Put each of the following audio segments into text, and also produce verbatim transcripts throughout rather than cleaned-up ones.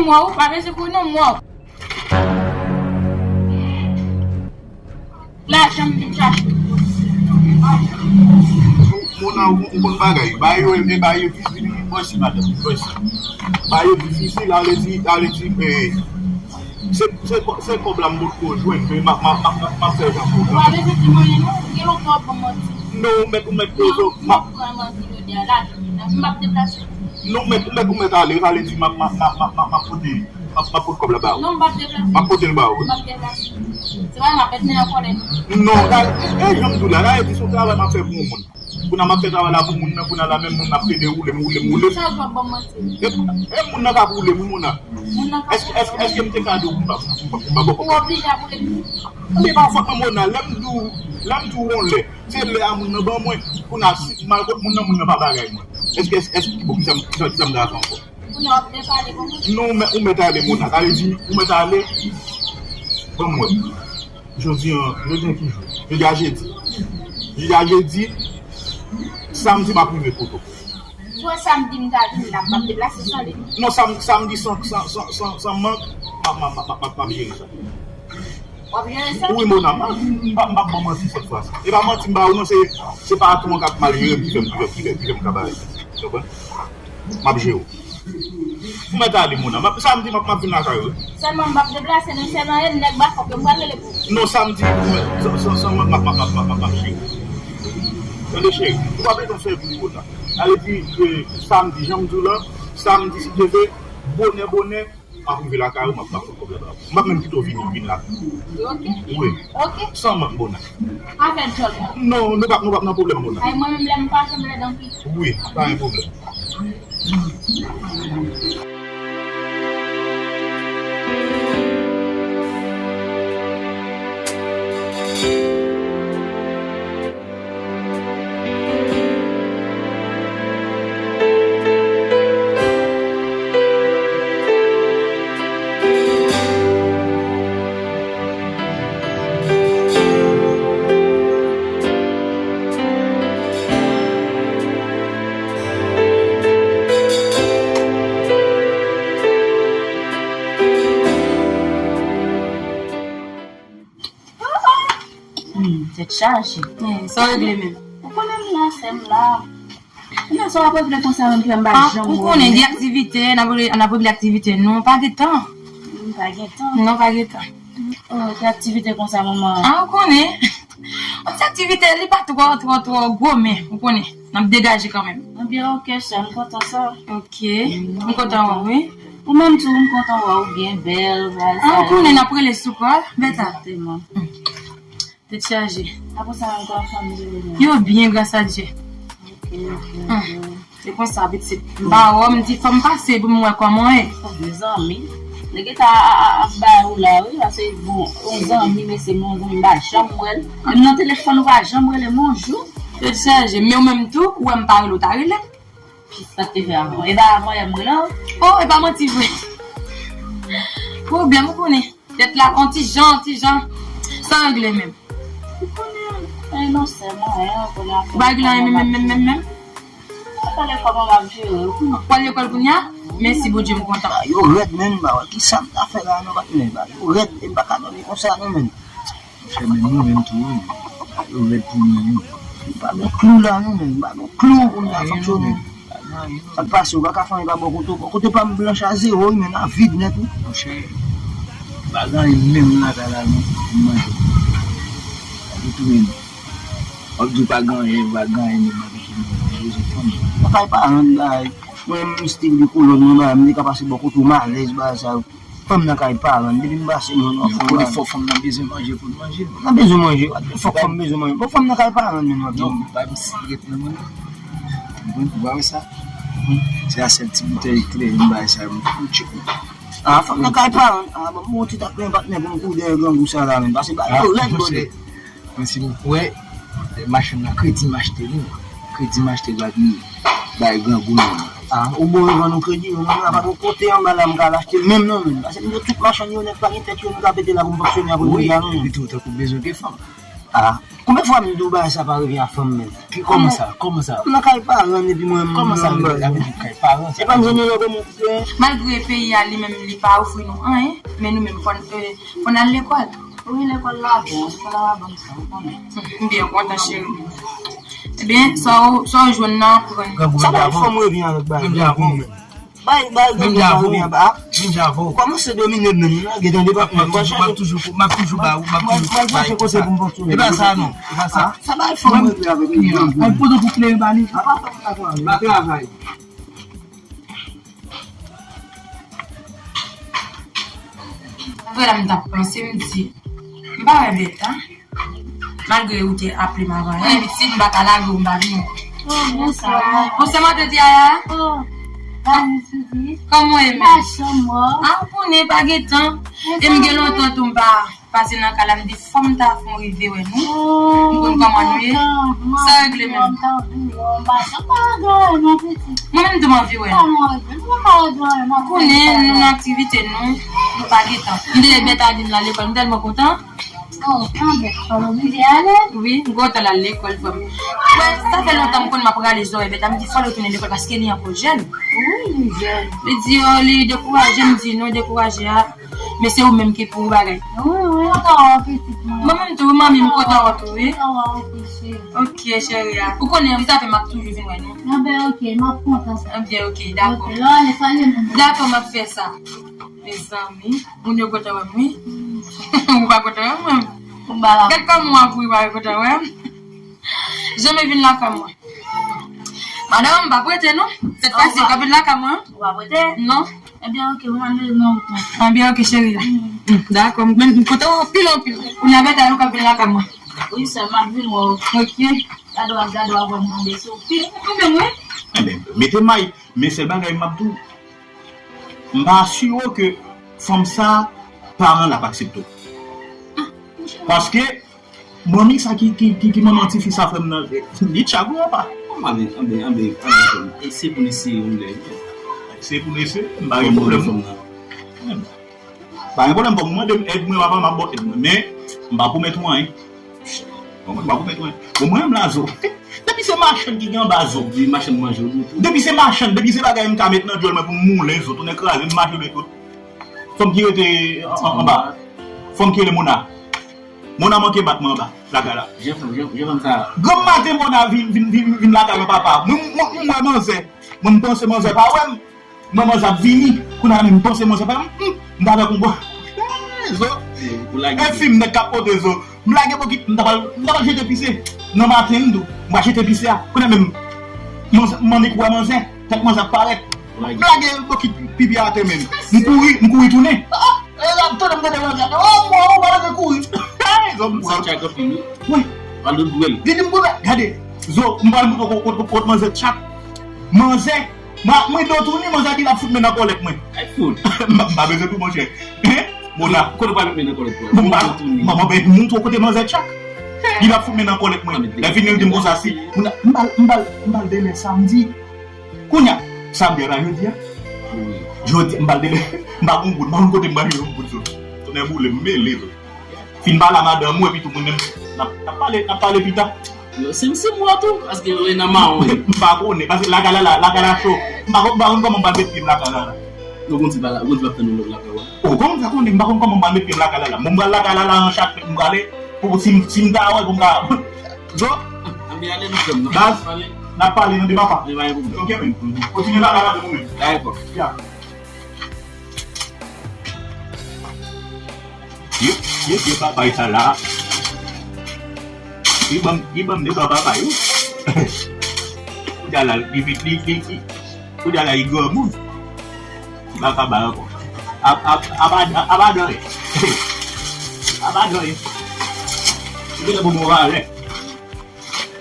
Mwen ou pa bezwen kouri non, mwen. Lajan m vin chache. Moun an, ou konn bagay. Bagay yo, e bagay yo difisil, wi, mwen si madanm, mwen si. Bagay yo difisil, ale di, ale di, eh, se, se, se kòb la m potko jwenn, men m ap, m ap, m ap, m ap, m ap fè jan pou ou. Ou pa bezwen di m anyen non, gen lontan w ap ban m manti. Non, ou mèt, ou mèt poze w. M ap pran manti jodi a, lajan m vin chache. M ap deplase. Non, ou mèt, ou mèt, ou mèt ale, ale di m ap, m ap, m ap, m ap, m ap, m ap pote, m ap, m ap pote kòb la ba ou. Non, m p ap deplase. M ap pote l ba ou. M p ap deplase. Se pa m ap mèt nan kòlè non. Non, la, e, e, jan m di w la, la, e di se yon travay m ap fè pou yon moun. Kounye a m ap fè travay la pou moun nan, kounye a la menm moun nan ap plede woule m, woule m, woule m. Chak jou w ap ban m manti. E, e moun nan k ap woule m, wi, moun nan. Moun nan k ap woule m. Èske, èske, èske m te ka di w pou m pa, pou m pa, pou m pa bò kòb la? Ou oblije ap woule m. Men pa fòt mwen, Mona, lè m di w, lè m di w yon lè, se lè a moun nan ban mwen, kounye a si m al kot moun nan, moun nan pa bagay mwen. Èske, èske, èske, bon, kisa m, kisa, kisa m ta fè ankò? Moun nan ap depale pou mwen. Non, ou mèt, ou mèt ale, Mona. Sa vle di, ou mèt ale, ban m wè. Jodi a, jodi a ki jou? Jodi a jedi. Jodi a jedi, samdi m ap rive kote w. Sou samdi m ta vin la, m ap deplase san li. Non, sam-, samdi san, san, san, san, san mank, m ap, m ap, m ap, m ap, m ap jere sa. W ap jere sa? Wi, Mona, m ap, m p ap, m p ap ban manti sèt fwa sa. E pa manti m ba ou non, se, se patwon an k ap mal jere m ki fè m, ki fè, ki fè, ki fè m ka bay. Ou konprann? M ap jere w. Ou mèt ale, Mona. M ap, samdi, m ap, m ap vin lakay ou. Sèlman m p ap deplase, non, sèlman e nèg bakòp yo m pral rele pou ou. Non, samdi, ou mèt, san, san, san, m ap, m ap, m ap, m ap, m ap jere w. Tande, cheri, ou pa bezwen fè bri, Mona. Ale di, eh, samdi, jan m di w la, samdi, si Dye vle, bonè, bonè, m ap rive lakay ou, m ap, m ap fè kòb la ba ou. M p ap menm kite w vini, vin la. Ok. Wi. Ok. San mank, Mona. Avè djòl mwen. Non, nou p ap, nou p ap nan pwoblèm, Mona. Ay, mwen menm lè m fache, m rèd anpil. Wi, pa gen pwoblèm. Hmm, tèt chaje. Eh, sa w regle menm? Ou konnen m la, sè m la. Kounya sa w ap regle konsa menm ki fè m pa janm wè w. Ah, ou konnen gen aktivite, n ap regle, n ap regle aktivite nou, pa gen tan. M pa gen tan. Non, pa gen tan. Oh, ki aktivite konsa, manman? Ah, ou konnen. Yon ti aktivite, li pa twò, twò, twò gwo, men, ou konnen, n ap degaje kanmenm. Ebyen, ok, sè, m kontan sa. Ok. M kontan wè w, wi. Ou menm tou, m kontan wè w byen bèl, bagay sa yo. Ah, ou konnen, n ap rele sou kòl, Bèta. Egzakteman. Tèt chaje. Apre sa, menm kòman fanmi yo ye menm? Yo byen, gras a Dye. Ok, ok, ok. Se konsa, pitit. M pa wè w, m di fò m pase pou m wè kòman w ye. Mezanmi. Nèg gentan ap bay ou la, wi, paske, bon, yon zanmi, mesye, m yon zanmi, m pa janm wè l. Menm nan telefòn, ou pa janm rele m yon jou. Tèt chaje, men ou menm tou, ou wè m pa rele w, ta rele m. Kisa k te fè avan? E pa avan yè m rele w? Oh, e pa manti vre. Pwoblèm, ou konnen. Tèt la, on ti jan, on ti jan. Sa regle menm. Ou konnen, e non sèlman, e, ou konnen. Ou pa regle anyen menm, menm, menm, menm, menm. Apa lekòl mwen ap jere, ou konnen. Ou al lekòl kounye a? Mèsi Bondye, m kontan. Yo rèd, menm, m pa wè kisa m ta fè la, non, patnè, ba, yo rèd, e m pa ka dòmi konsa, non, menm. Monchè, men nou menm tou, wi. Yo rèd pou nou, wi. M pa gen klou la, non, men. M pa gen klou pou m ta fonksyone. Sa k pase, ou pa ka fè anyen pa bò kote w. Bò kote pa m blanch a zewo, wi, men a vid nèt, wi. Monchè, pa gen anyen menm lakay la, non, pou m manje. Sa ki touye m. W ap di w pa gen anyen, pa gen anyen menm, w ap di m bezwen fanm. Lakay paran m, bay. Mwen menm, stil de kolòn mwen, bay, m te ka pase bò kote w, m alèz, bay, sa yo. Fanm nan kay paran l, depi m pase mwen nan fon. Kote fò fanm nan bezwen manje pou l manje. Nan bezwen manje, fòk fanm bezwen manje. Bon, fanm nan kay paran l menm, w ap di. Non, bay m si ret nan mwen. Ou konprann, ou pa wè sa? Se a sèl ti boutèy kleren m bay sa, m tchèk. Ah, fanm nan kay paran l. Ah, bon, bon, ti tak men patnè pou m kouri dèyè grangou sa la, menm. Pase bay yo rèd, bòdè. Men si nou kwè, machann nan kredi m achte li. Kredi m achte l pa vini bay grangou non. Ah, ou bon revann ou kredi, ou menm la pa gen kote anba la m ka al achte l menm non menm. Paske m di tout machann yo nèt pa gen tèt yo, nou ka pete la pou m fonksyone apre midi a non. Wi, li tou tankou bezwen gen fanm. Ah, Konbyen fwa m di w bagay sa pa revyen a fanm menm? Kòman sa? Kòman sa? M nan kay paran epi mwen menm. Kòman sa revyen a fanm? Kay paran sa? E pa m jwenn yon lòt moun. Malgre peyi a li menm li pa ofri nou anyen, men nou menm fò n, eh, fò n al lekòl. Wi, lekòl la bon, lekòl la pa bon sa, ou konnen. M byen kontan, cheri. Ebyen, sa w, sa w jwenn nan, pran. Sa bay fanm revyen avèk bagay. Bay, bay, bay, bay, bay, bay. Menm jan avè w. Kòmanse domine m menm, lage tande pa. M ap toujou, m ap toujou, m ap toujou ba ou, m ap toujou ba ou sa. E pa sa non, e pa sa. Sa bay fanm revyen avèk bagay. Al pote pou kle ba li. Pa travay. Apre la, m t ap panse, m di, m pa wè Bèta. Malgre ou te aple m avan yè, pitit, m pa ka lage w, m pa vini. Oh, bonswa. Bonswa, matant Yaya. Oh, Dani Soudi. Kòman w ye menm? Machan mò. A, ou konnen, pa gen tan. E m gen lontan tou m pa pase nan kay la, m di fò m ta fè yon rive wè nou. M konn kòman nou ye. Sa regle menm. Mwen menm tou m anvi wè nou. Ou konnen, nou nan aktivite nou, nou pa gen tan. M te lè Bèta di m l al lekòl, m tèlman kontan. Oh, anben, fò l oblije ale. Wi, m kontan l al lekòl, frè m. Wè, sa fè lontan m konn m ap rale zòrèy Bèta. M di fò l retounen lekòl paske li ankò jèn. Wi, li jèn. Li di, oh, li dekouraje, m di non, dekouraje a. Men se ou menm ki pou bagay. Wi, wi, m kontan wè w, pitit mwen. Mwen menm tou, manmi, m kontan wè w tou, wi. Kontan wè w tou, cheri. Ok, cheri a. Ou konnen, m sa fè m ap toujou vin wè nou. Anben, ok, m ap kontan sa. Anben, ok, dakò. Ok, lè w ale, salye nou. Dakò, m ap fè sa. Mezanmi, moun yo kontan wè m, wi. Ou pa kontan wè mwen. Gad kòman w ap ri, w pa kontan wè m. Janm vin lakay mwen. Madanm, m p ap rete, non. Sèt fwa si, w p ap vin lakay mwen. Ou p ap rete? Non. Ebyen, ok, mwen, mwen, non, non. Ebyen, ok, cheri. Mm. Mm, dakò, m, m kontan wè w anpil, anpil. Kounye a, Bèta, nou k ap vin lakay mwen. Wi, sè, m ap vin wè w. Ok. Gade w ap gade w ap wè m tonbe sou w. Wi, ou menm, wi. Ebyen, mete may, men sèl bagay m ap di w, m pa asire w ke fanm sa, paran l ap aksepte w. Paske, manmi sa ki, ki, ki, ki manman tifi sa frè m nan, li tchak wi apa. Anben, anben, anben, anben, e se pou n eseye yon lè. Se pou n eseye, m pa gen pwoblèm. Pa gen pwoblèm, fò w mande m èd mwen, papa, m ap ba w èd mwen. Men, m pa pwomèt ou anyen. Bon, mwen pa pwomèt ou anyen. Bon, mwen menm la, zo. Depi se machann ki gen anba zo. Wi, machann manje w tou. Depi se machann, depi se bagay m ka met nan djòl mwen pou m moulen zo, tounen kraze, m mache met tout. Fanm ki rete an, an, anba. Fanm ki rele Mona. Mona manke bat mwen anba, lakay la. Jan fanm, jan, jan fanm sa. Granm maten Mona vin, vin, vin, vin lakay mwen, papa. Mwen, mwen, mwen wè manzè. Mwen, m panse manzè pa wè m. Mwen, manzè ap vini. Kounye a menm, m panse manzè pa wè m. Hmm, m ta fè konba. Eh, zo. Eh, ou lage. E fi m nèg k ap pote zo. M lage bokit, m ta pral, m ta pral jete pise. Nan maten, m di w, m pral jete pise a. Kounye a menm, manzè, m annik wè manzè. Tèt manzè ap parèt. M lage bokit pipi a atè menm. M kouri, m kouri tounen. Ah, ah, e la, m tande m tande manzè ap di, oh, mwen, ou pa leve kouri. Hey, zòm, sa tchak anpil, wi. Wi. Pale dwèl. Li di m, gade, zo, m pral montre w kot, kot, kot manzè tchak. Manzè, mwen, mwen do tounen, manzè di l ap fout men nan kòlèt mwen. Ay, fout. M pa, m pa bezwen tou, monchè. Hein? Mona. Kote w pral met men nan kòlèt pou? Bon, m pa, m pa, m pa montre w kote manzè tchak. Li ap fout men nan kòlèt mwen. Lè fini, li di m konsa, si, m pral, m pral, m pral delè samdi. Kounye a, samdi a pa jodi a? Wi. Jodi, m pral delè, m pa gon goud, m pa konn kote m pral jwenn yon goud, zo. Tounen boule, m mele, zo. Fin pale a madanm ou, epi tou moun menm, n ap, n ap pale, n ap pale pita. Yo, se, se mwen tou, paske yo nan mawon. M pa konnen, paske lakay la, la, lakay la cho. M pa konn, m pa konn kòman m pral met pye m lakay la, la. Yo, Gondi pa la, Gondi p ap tann ou lòt lakay, wè. O, kòman m fè konnen? M pa konn kòman m pral met pye m lakay la, la. Bon, m pral lakay la, la, an chak fèt, m prale, pou, si m, si m ta wè, pou m ka, zo. Ann ale nou fè m, non? Baz, n ap pale, non, de papa. Ok, men. Kontinye lakay la, de mwen. Dakò. Ya. Li, li, li papay sa la. Li ban m, li ban m de twa papay, wi. Kounye a la, li, li, li, li, li, kounye a la, li granmoun. Li pa ka bay ankò. A, a, a pa, a pa dòmi. A pa dòmi. Li genlè pou bon valè.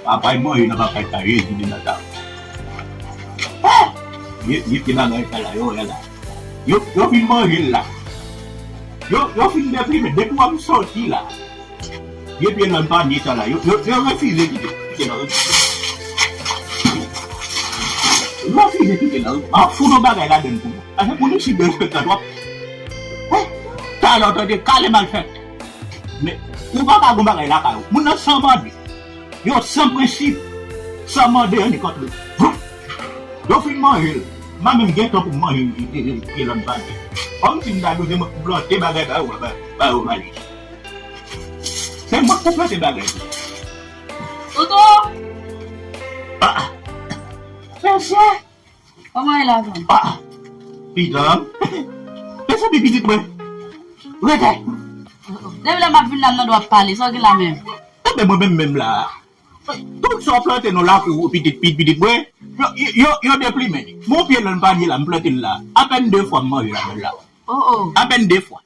Papay manje nan papay sa, Jezi de Nazarèt. Ah! Ye, ye, ye bagay sa la, yo wè la. Yo, yo fin manje l la. Yo, yo fin deprime, depi w ap soti la. Ye pye nan panye sa la, yo, yo, yo refize kite, kite nan. Yo refize kite nan. M ap fout yon bagay ladann pou nou. Paske pou nou si derespektan twòp. Hein? Talè w tande, kale mal fèt. Men, Ou pa ka gon bagay lakay ou. Moun nan san mande. Yo san prensip. San mande annik antre. Voup! Yo fin manje l. M pa menm gen tan pou m manje pye lann panye. Kòmsi m ta dwe se mwen k pou plante bagay ba yo, ba, ba yo manje. Se mwen k pou plante bagay. Toto! Ah! Mesye! Kòman e la, zanmi? Ah! Pitit. Mesye, pitit mwen. Rete! Depi lè m ap vin la, m nan dwa ap pale, sa w gen la menm? Enben, mwen menm menm la. Tout sa w plante nan lakou pitit, pitit, pitit mwen, yo, yo, yo, yo deplimen li. Mon pye lann panye la, m plante l la. Apèn de fwa m manje ladann la. Oh, oh. Apèn de fwa.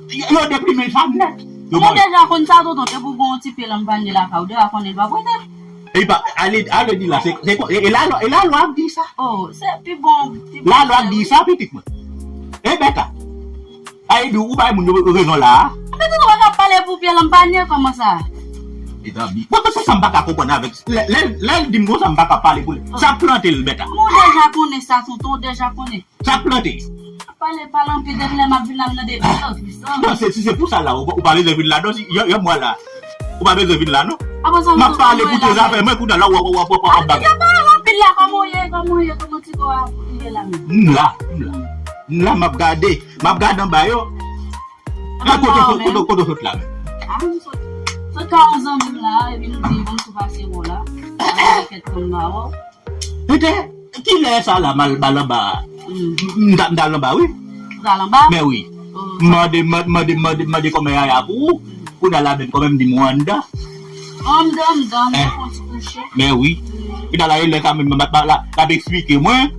Yo, yo deplimen sa nèt. Yo manje. Ou deja konn sa, tonton, depi w gen yon ti pye lann panye lakay ou, deja konnen l p ap rete. E pa, ale, ale di la, se, se, e, e la, e la lwa ap di sa. Oh, se pi bon, pi bon. La lwa ap di sa, pitit mwen. E bèta. Ay, di ou bay moun yo rezon la a. Men tonton pa ka pale pou pye lann panye, kòman sa? Mezanmi. Bon, se sa m pa ka konprann avèk. Lè, lè, lè l di m konsa, m pa ka pale pou li. Sa plante l, bèta. Ou deja konnen sa, tonton, ou deja konnen. Sa plante. Pale, pale anpil, depi lè m ap vin la, m nan depi. Non, se, si se pou sa la, ou, ou pa bezwen vin la, non, si, yon, yon mwa la. Ou pa bezwen vin la, non. M ap pale pou tout zafè mwen, kounye a la, w ap, w ap, w ap, w ap, w ap bagay. Pale anpil la, kòman w ye, kòman w ye, kòman ti kò a ye la menm? M la, m la. M la, m ap gade. M ap gade anba yo. Anba kote, kote, kote w sot la menm? Ah, m sot, sot ka yon zanmi m la, epi nou di, bon, sou pase wò la. Ann fè kèt konn ba wò. Pete, kilè sa la m al, m al anba a? M, m, m t al anba, wi. Ou t al anba? Men wi. M mande, m mande, m mande, m mande kòman yaya pou ou. Kounye a la menm, kòman m di m anndan. Anndan, anndan, anndan, fon ti kouche. Men wi. Kounye a la, e lè sa menm, m ap, la, l ap eksplike mwen.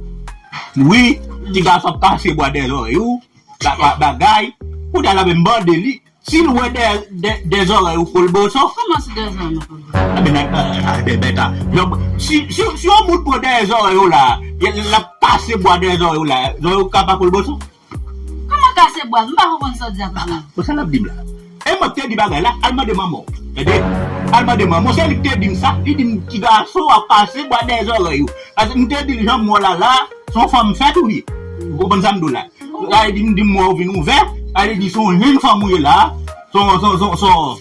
Wi, ti gason ap kase bwa dèyè zòrèy ou. Ba, ba, bagay. Kounye a la menm, m mande li. Si l wè dèyè, dè, dèyè zòrèy ou kolboso. Kòman si dèyè zòrèy mwen kolboso? Enben, nèg, enben, bèta. Si, si, si yon moun pran dèyè zòrèy ou la, l ap pase bwa dèyè zòrèy ou la, zòrèy ou ka pa kolboso? Kòman kase bwa? M pa konprann sa w di a, tonton. Bon, sa l ap di m la. E mwen k te di bagay la, al mande manman w. Tande? Al mande manman w, se li k te di m sa, li di m ti gason ap pase bwa dèyè zòrèy ou. Paske m te di l jan m wè w la la, se yon fanm fèt ou ye. Ou konprann sa m di w la? Sa vle di m, di m wè w vin ouvè, sa vle di se yon jenn fanm ou ye la, se yon, se yon, se yon, se yon,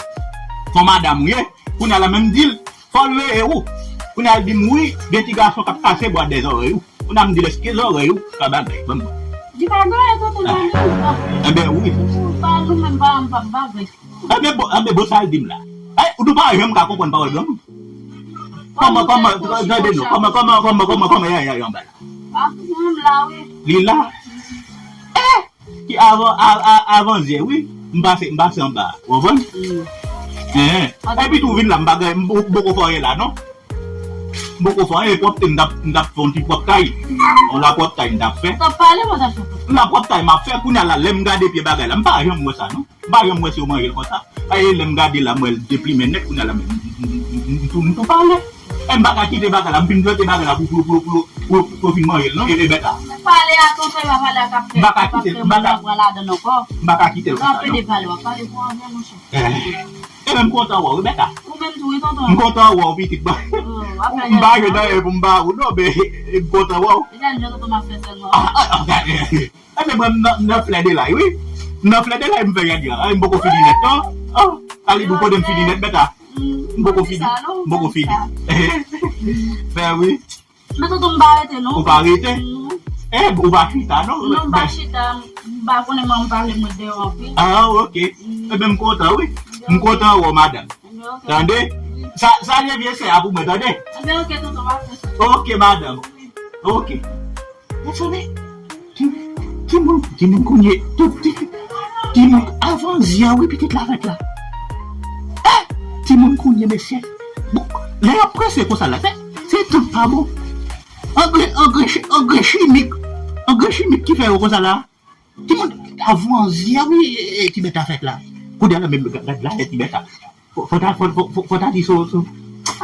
se yon madanm ou ye. Kounye a la menm di l, fò l veye ou. Kounye a l di m wi, gen ti gason k ap kase bwa dèyè zòrèy ou. Kounye a m di l èske zòrèy ou ka bagay, ban m. Li pa gen anyen, tonton, ban m. Enben wi. Ou pa nou menm pa, m pa, m pa vle. Enben bon, enben bon, sa l di m la. Ay, ou tou pa janm ka konprann pawòl granmoun. Kòman, kòman, tande non, kòman, kòman, kòman, kòman, kòman, yaya, yaya, anba la? Ah, m la, wi. Li la? Eh! Ki avan, a, a, avan zyè, wi. M pase, m pase anba a. Ou konprann? Epi tou vin la, m pa gen, m poko fè anyen la, non. M poko fè anyen, pwòpte, m t ap, m t ap fè yon ti pwòp kay. Yon lapwòp kay m t ap fè. T ap pale, mwen t ap fè. Lapwòp kay m ap fè, kounye a la, lè m gade pye bagay la, m pa janm wè sa, non. M pa janm wè si yo manje l konsa. Ay, lè m gade la, m wè l deplimen nèt, kounye a la, m, m, m, m, m tou, m tou pale. E m pa ka kite bagay la, m fin plante bagay la pou, pou, pou, pou, pou, pou fin manje l, non, e, e bèt la. Pale a tonton, e pa pale a k ap fè, m pa ka kite, m pa ka, pran ladann ankò. M pa ka kite l konsa, non. Pede pale, w ap pale pou anyen, monchè. Eh. E men m kontan wè w, wi, bèt la. Ou menm tou, wi, tonton. M kontan wè w, pitit, ba. M pa jwe dayè pou m ba ou, non, men m kontan wè w. Deja, jan tonton m ap fè sèlman. Ah, ah, ah, eh, eh, eh. Enben mwen, m nan, m nan flè de lay, wi. M nan flè de lay, m fè jodi a. Ay, m poko fini nèt, non. Oh, Kalibou, kote m fini nèt, bèt la? M poko fini. M poko fini. Ben wi. Men tonton, m pa rete, non. Ou pa rete? Eh, ou pa chita, non? Non, m pa chita. M pa konnen, mwen, m pale mwen deyò anpil. Ah, ok. Enben, m kontan, wi. M kontan wè w, madanm. Tande? Sa, salye vye sè a pou mwen, tande? Enben, ok, tonton, m ap fè sa. Ok, madanm. Ok. Mezanmi, ti, timoun, timoun kounye, tout ti, timoun avan zyè, wi, pitit la fèt la. Eh, timoun kounye, mesye. Bon, lè y ap prese konsa la, se, se tout pa bon. Angre, angre, angre chimik, angre chimik ki fè yo konsa la. Timoun avan zyè, wi, e, e, ti bèt la fèt la. Kounye a la, menm gad, gad la, e ti bèt la. Fò, fò ta, fò, fò, fò, fò ta di so, so.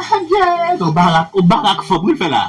Ah, yeah, o barak, o barak fò pou l fè la.